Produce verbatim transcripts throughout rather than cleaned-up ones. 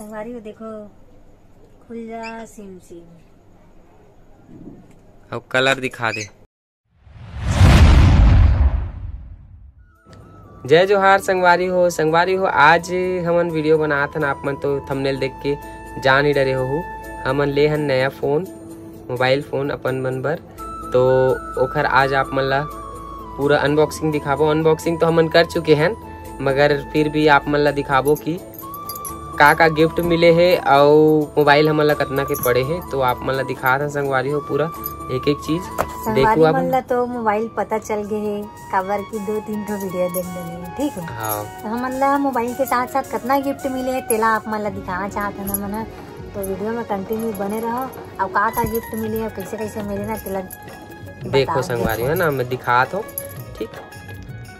संगवारी हो, देखो, खुल जा सिम सिम। अब कलर दिखा दे। जय जोहार संगवारी हो। संगवारी हो, आज हमन वीडियो बनात हन, आप मन तो थंबनेल देख के जान ही डरे होहू। हमन ले हन नया फोन, मोबाइल फोन अपन मन बर, तो ओखर आज आप मन ला पूरा अनबॉक्सिंग दिखाबो। अनबॉक्सिंग तो हमन कर चुके हन, मगर फिर भी आप मन ला दिखाबो कि का का गिफ्ट मिले हे अउ मोबाइल हमन ला कतना के पड़े हे, तो आप मन ला दिखात हन संगवारी हो पूरा एक एक चीज। संगवारी देखो आप मन ला तो मोबाइल पता चल गए हे, काबर की दो तीन ठो वीडियो देख लेने हे, ठीक है। हाँ। तो हमन ला मोबाइल के साथ साथ कतना गिफ्ट मिले हे, तेला आप मन ला दिखाना चाहत हन हमन ह। तो वीडियो में कंटिन्यू बने रहो। अब का का गिफ्ट मिले हे, कैसे कैसे मिले ना, तेला देखो बताओ, संगवारी देखो। हो ना, मैं दिखात हो, ठीक।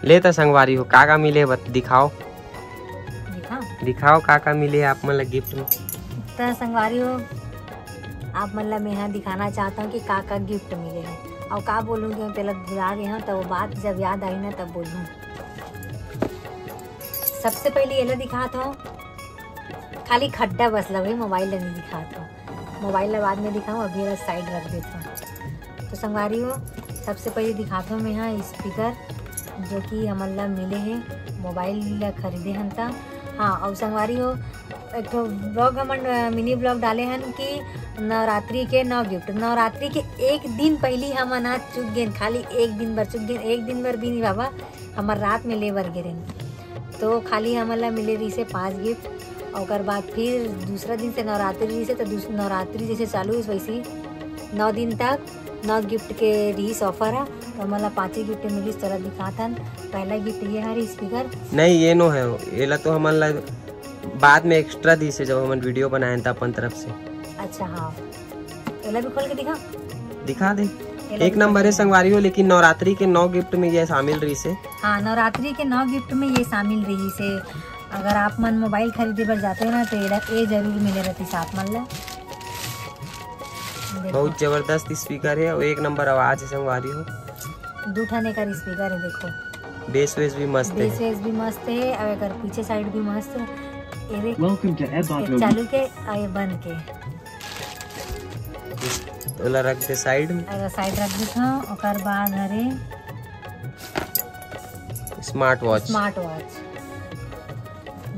ले त संगवारी हो, का का मिले हे, बत-, दिखाओ। दिखाओ? दिखाओ का का मिले हे आप मन ला गिफ्ट में। त संगवारी हो, आप मन ला मैं यहाँ दिखाना चाहता हूँ कि का का गिफ्ट मिले हे। और का बोलूँ कि तेला भुला गए हूँ, तो वो बात जब याद आई ना, तब बोलूँ। सबसे पहले एला दिखात हूँ, खाली खड्डा बस ला, वही मोबाइल ला नहीं दिखात हूँ। मोबाइल ला बाद में दिखाऊँ, अभी एला साइड रख देता हूँ। तो संगवारी हो, सबसे पहले दिखात हूँ मैं यहाँ स्पीकर, जो कि हमन ला मिले हे मोबाइल ला खरीदे हन त। हाँ, और संगवारी हो, एक ठो ब्लॉग हमन, अ, मिनी ब्लॉग डाले हन कि नवरात्रि के नौ गिफ्ट। नवरात्रि के एक दिन पहली हमन आज चुक गेन, खाली एक दिन बर चुक गेन, एक दिन बर भी नहीं बाबा, हमर रात में ले बर गे रेन। तो खाली हमन ला मिले रहिसे पांच गिफ्ट। ओकर बाद फिर दूसरा दिन से नवरात्रि रहिसे, तो दूस-, नवरात्रि जैसे चालू होइस वैसे ही नौ दिन तक नौ गिफ्ट के रहिस ऑफर ह। तो हमन ला पांचे गिफ्ट मिलिस, तोला दिखात हन। पहला गिफ्ट ये हरे स्पीकर। नहीं, ये नो है, एला तो हमन ला बाद में एक्स्ट्रा दिस हे, जब हमन वीडियो बनाए त अपन तरफ से। अच्छा, हाँ, एला भी खोल के दिखा। दिखा दे। एला एक भी नंबर खोल है के संगवारी हो, लेकिन नवरात्रि के नौ गिफ्ट में ये शामिल रहिसे। हाँ, नवरात्रि के नौ गिफ्ट में ये शामिल रहिसे। अगर आप मन मोबाइल खरीदे बर जाते हो ना, तो एला, ये जरूर मिले रहती साथ मन ला। देखो। बहुत जबरदस्त स्पीकर है और एक नंबर आवाज है संगवारी हो। दू ठन एकर स्पीकर है, देखो। बेस वेस भी मस्त है। बेस वेस भी मस्त है और एकर पीछे साइड भी मस्त है। ये देख, Welcome to Airport ये Road। चालू के और ये बंद के। ओला रख दे साइड में। एला साइड रख देथव। ओकर बाद हरे स्मार्ट वॉच। स्मार्ट वॉच,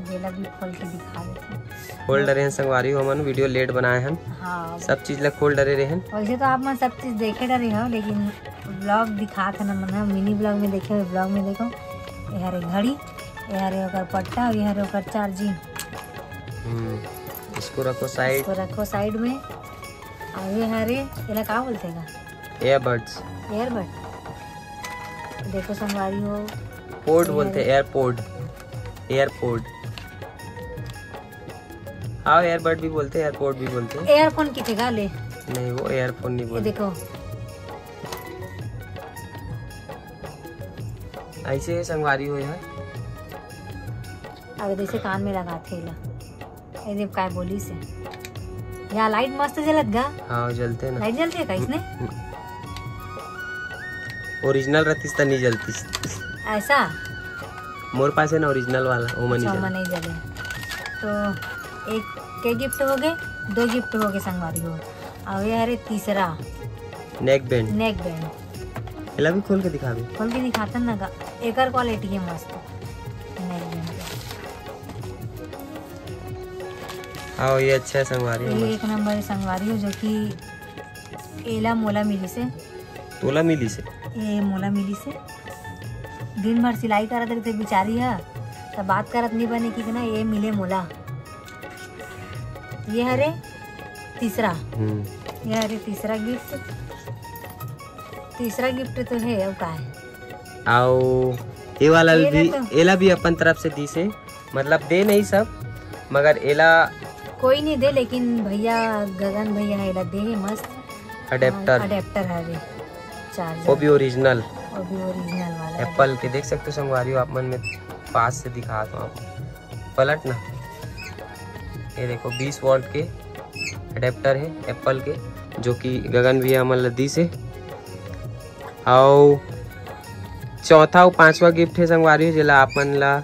जेला भी खोल के दिखा देथव। खोल डरे हन संगवारी हो, हमन वीडियो लेट बनाए हन। हाँ। सब चीज ला खोल डरे रहेन। वैसे तो आप मन सब चीज देखे डरे हो, लेकिन ब्लॉग दिखात हन हमन ह, मिनी ब्लॉग में देखे हो, ब्लॉग में देखो। ये हरे घड़ी, ये हरे ओकर पट्टा, ये हरे ओकर चार्जिंग। हम्म, इसको रखो साइड। इसको रखो साइड में। और ये हरे, एला का बोलते हैं? एयरबड्स। एयरबड। देखो संगवारी हो, पोड ये बोलते हैं, हरे। एयरपोड। एयरपोड। हाँ, एयरबड भी बोलते हैं, एयरपोड भी बोलते हैं। एयरफोन की जगह ले। नहीं, वो एयरफोन नहीं ये बोलते। देखो। ऐसे है संगवारी हो यार। अब जैसे कान में लगाथे एला। ए देव, काय बोलिस हे? या लाइट मस्त जलत गा। हाँ, जलते ना। लाइट जलते का इसने? हम्म। ओरिजिनल रहतिस त नहीं जलतिस। ऐसा? मोर पास है ना ओरिजिनल वाला, वो मन अच्छा, नहीं ओमा जले। नहीं जले। तो एक के गिफ्ट हो गए, दो गिफ्ट हो गए संगवारी हो। अब ये हरे तीसरा। Neck band. Neck band. एला भी खोल के दिखाबे। खोल के दिखातन ना गा। एकर क्वालिटी है मस्त। नेक बैंड के। हाँ, ये अच्छा है संगवारी हो, ये मस्त। एक नंबर है संगवारी हो, जो कि एला मोला मिलिस हे। तोला मिलिस हे? ये मोला मिलिस हे। दिन भर सिलाई करत रहिथे बिचारी ह, त बात करत नहीं बने कि ना, ये मिले मोला। ये हरे तीसरा। हम्म। ये हरे तीसरा गिफ्ट। तीसरा गिफ्ट तो है, अब का है? आओ, ये वाला ये भी, रहा तो। एला भी अपन तरफ से दिस हे, मतलब दे नहीं सब, मगर एला कोई नहीं दे, लेकिन भैया, गगन भैया है, एला दे हे मस्त। अडेप्टर। हाँ, अडेप्टर हवे, चार्जर। वो भी ओरिजिनल। वो भी ओरिजिनल वाला है। एप्पल के देख सकते हो संगवारी हो, आप मन में पास से दिखात हूँ आप। पलट ना, ये देखो बीस वोल्ट के अडेप्टर है एप्पल के, जो कि गगन भैया हमन ला दिस हे। अउ चौथा अउ पांचवा गिफ्ट है संगवारी हो, जेला आप मन ला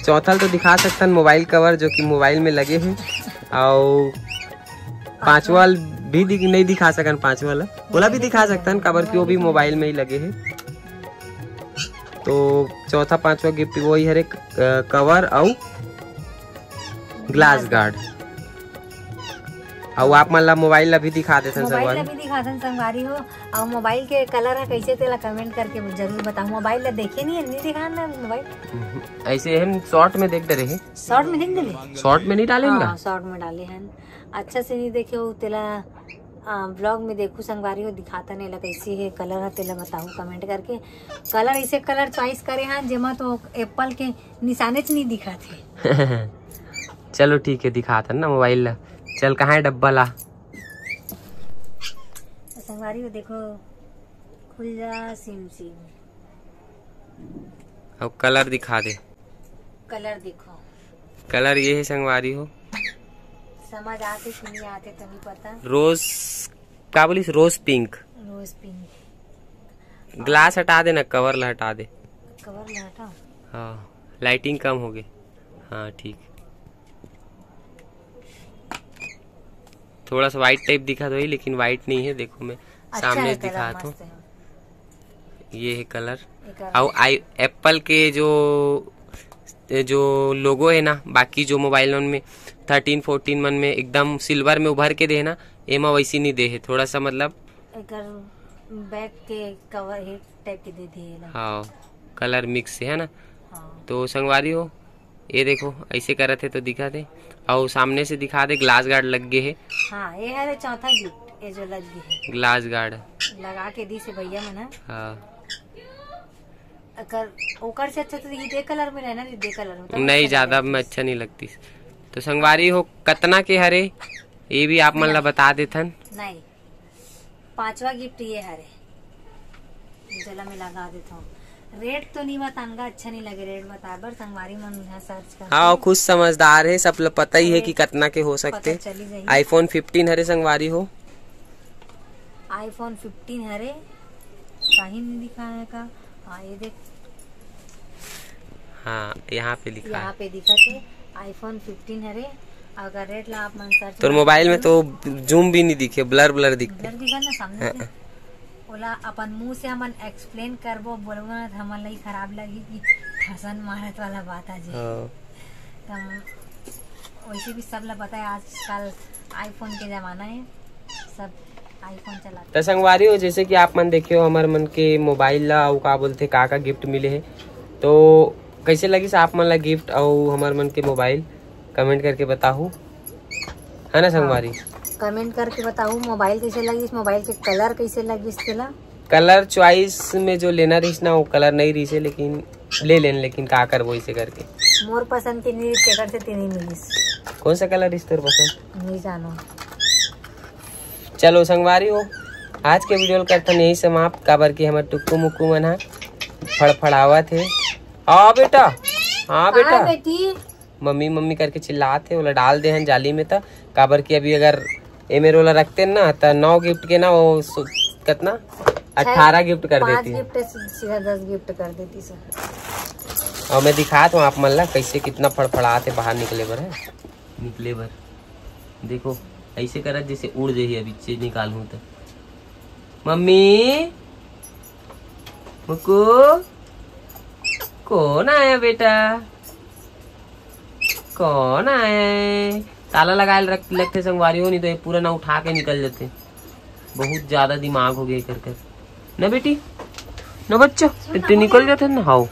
चौथा ल तो दिखा सकथन मोबाइल कवर, जो कि मोबाइल में लगे हे, अउ पांचवा ल भी दिख, नहीं दिखा सकन। पांचवा ल ओला भी दिखा सकथन, काबर कि वो भी मोबाइल में ही लगे हे। तो चौथा पांचवा गिफ्ट वही हरे, अ, कवर अउ ग्लास गार्ड। अउ आप मन ला मोबाइल ला भी दिखा देथन मोबाइल ला संगवारी। भी दिखाथन संगवारी हो। अउ मोबाइल के कलर ह कैसे, तेला कमेंट करके जरूर बताओ। मोबाइल ला देखे नहीं है, नहीं दिखा ना मोबाइल। ऐसे हम शॉर्ट में देख डरे हैं। शॉर्ट में देख डरे? शॉर्ट में नहीं डाले ना? हाँ, शॉर्ट में डाले हैं। अच्छा से नहीं देखे हो तेला, आ, ब्लॉग में देखू संगवारी हो, दिखाता नहीं ला कैसी है कलर है, तेला बताओ कमेंट करके। कलर ऐसे कलर चॉइस करे हैं जेमा तो एप्पल के निशाने च नहीं दिखा थे। चलो ठीक है, दिखाता ना मोबाइल ला। चल, कहाँ है डब्बा ला? संगवारी हो देखो, खुल जा सिम सिम। अब कलर दिखा दे। कलर देखो। कलर ये है संगवारी हो। समझ आते कि नहीं आते तो नहीं पता। रोज, का बोलिस? Rose pink. Rose pink. Glass हटा दे ना, कवर ला हटा दे। कवर ला हटा। हाँ, लाइटिंग कम हो गई। हाँ, ठीक। थोड़ा सा व्हाइट टाइप दिखा दो ही, लेकिन व्हाइट नहीं है। देखो, मैं अच्छा सामने है, कलर दिखाता हूँ। मस्त है। ये है कलर। एकर अउ आई एप्पल के जो, जो लोगो है ना, बाकी जो मोबाइल मन में थर्टीन फोर्टीन मन में एकदम सिल्वर में उभर के दे है ना, एमा वैसी नहीं दे है। थोड़ा सा मतलब एकर बैक के कवर है टाइप के दे दिए ला। हाँ, कलर मिक्स है ना। हाँ। तो संगवारी हो, ये देखो, ऐसे करत है तो दिखा दे, अउ सामने से दिखा दे, ग्लास गार्ड लग गए है। हाँ, ये है रे चौथा गिफ्ट, ये जो लग गए है। ग्लास गार्ड लगा के दी से भैया मन ह। हाँ। अगर ओकर से अच्छा तो ये दे कलर में रहना, ये दे कलर में तो नहीं, अच्छा ज्यादा लगता में है। अच्छा नहीं लगती। तो संगवारी हो, कतना के हरे, ये भी आप मन ला बता देथन। नहीं, पांचवा गिफ्ट ये हरे, जेला मैं लगा देता हूँ। रेट तो नहीं बतानगा, अच्छा नहीं लगे रेट बताए बर। संगवारी मन यहाँ सर्च कर हाँ, खुद समझदार है, सब ला पता ही है कि कतना के हो सकते। आईफोन फिफ्टीन हरे संगवारी हो। आईफोन फिफ्टीन हरे, कहीं नहीं दिखाया का। हाँ, ये देख। हाँ, यहाँ पे लिखा यहाँ है। पे दिखा थे आईफोन फिफ्टीन हरे। अगर रेट ला आप मन सर्च तोर मार मोबाइल में सकते तो जूम भी नहीं दिखे, ब्लर ब्लर दिखते। ब्लर दिखा ना सामने से। हाँ। ओला अपन मुंह से हमन एक्सप्लेन करबो, बोलबो ना, तो हमन ला ही खराब लगी कि फसन मारत वाला बात आ जाए। हाँ। तो हम वैसे भी सब ला पता है, आजकल आईफोन के जमाना है, सब आईफोन चलाते। तो संगवारी हो, जैसे कि आप मन देखे हो हमर मन के मोबाइल ला, अउ का बोलते, का का गिफ्ट मिले है, तो कैसे लगिस आप मन ला गिफ्ट अउ हमर मन के मोबाइल, कमेंट करके बताहू, है ना संगवारी? कमेंट करके बताहू मोबाइल कैसे लगिस, मोबाइल के कलर कैसे लगिस तेला। कलर चॉइस में जो लेना रहिस ना, वो कलर नहीं रहिस है, लेकिन ले लेन, लेकिन का करबो इसे करके। मोर पसंद के नहीं, तेकर से तेनी मिलिस। कौन सा कलर रहिस तोर पसंद? नहीं जानो। चलो संगवारी हो, आज के वीडियो ल करथन यही समाप्त, काबर कि हमर टुक्कू मुक्कू मन ह फड़फड़ावत हे। हाँ बेटा, हाँ बेटा। हाँ बेटी। मम्मी मम्मी करके चिल्लात हे, ओला डाल दे हन जाली में त, काबर कि अभी अगर एमे रोला रखते ना त नौ गिफ्ट के ना वो सु-, कितना? अठारह गिफ्ट कर पाँच देती। गिफ्ट से सीधा दस गिफ्ट कर देती सर। और मैं दिखात हूँ आप मन ला कैसे कितना फड़फड़ात हे बाहर निकले बर है। निकले बर। देखो, ऐसे करत जैसे उड़ जाही, अभी चीज निकालहूं त। मम्मी, मुक्कू, कौन आया बेटा? कौन आया है? ताला लगाए रख, लगथे संगवारी हो, नहीं तो ये पूरा ना उठा के निकल जाते। बहुत ज्यादा दिमाग हो गया कर कर। ना बेटी, ना बच्चा, इतने निकल जाते ना। हाओ,